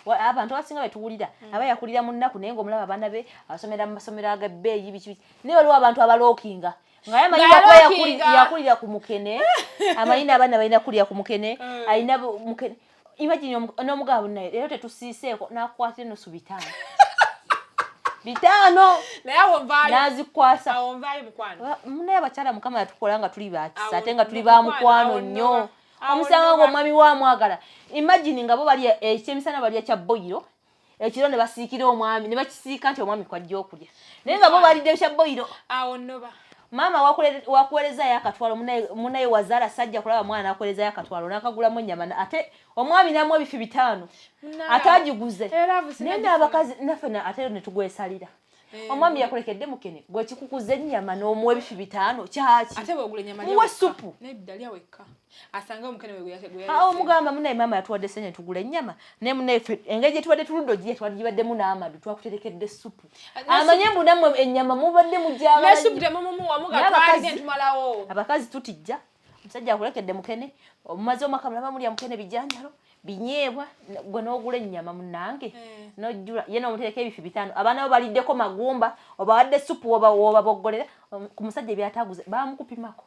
Abantu abasinga betuwulira aba yakulira mu nnaku, naye ngaomulaba abaana be asomera mu masomero ag'ebbeeyi, biki biki, naye waliwo abantu abalookinga nga ye amanyi Nga lwakuba yalookinga. Yakulira ku mukene, amanyi n'abaana balina kulya ku mukene, alina mukene. Imagine n'omugabo naye leero tetusiiseeko, n'akukwatira enusu 500 500. Naye awo nvaayo. N'azikwasa. Awo nvaayo, mukwano. Munaye abakyala Mukama yatukola nga tuli bakisa, Awo ate nga tuli mukwano, ba mukwano awo nnyo. nnoba. Awo Omusanga nnoba. nga omwami wamwagala. Imagine nga bo balya ekyemisana, balya kya boyiro, ekiro ne basiikira omwami, ne bakisiika nti omwami kwajja okulya, naye nga bo balidde kya boyiro. Awo nnoba. Maama wakuwerezayo akatwalo, munaye wazaala sajja kulaba mwana, nakuwerezayo akatwalo nakagulamu ennyama, ate omwami namuwa ebifi 500. Munaye Ate agiguze. Era love Naye sinagifuna. n'abakazi naffe ate ne tugwesalira. Omwami yakulekedde mukene, gwe kikukuza ennyama n'omuwa ebifi 500 kyaki? Ate bwogula ennyama, Muwe lya wekka. supu. Nedda, lya wekka, asange omukene we gwe Awo omugamba, munaye maama yatuwadde sente tugula ennyama, naye munaye ffe engeri gye tubadde tuludde ogiye, twaligibaddemu n'amadu, twakuterekedde supu. Amanye mbu nammwe ennyama mubadde mugyagala Ne supu nnyo. Temumumuwa muga Naye twalidde ntumalawo. Abakazi tutijja. Omusajja akulekedde mukene, omumaze omwaka mulaba mulya mukene, bijanjalo, binyeebwa, gwe n'ogula ennyama munnange, n'ojjula ye n'omutereka ebifi 500, abaana bo baliddeko magumba, obawadde supu, wobaboggolera ku musajja ebyataguze bamukupimako.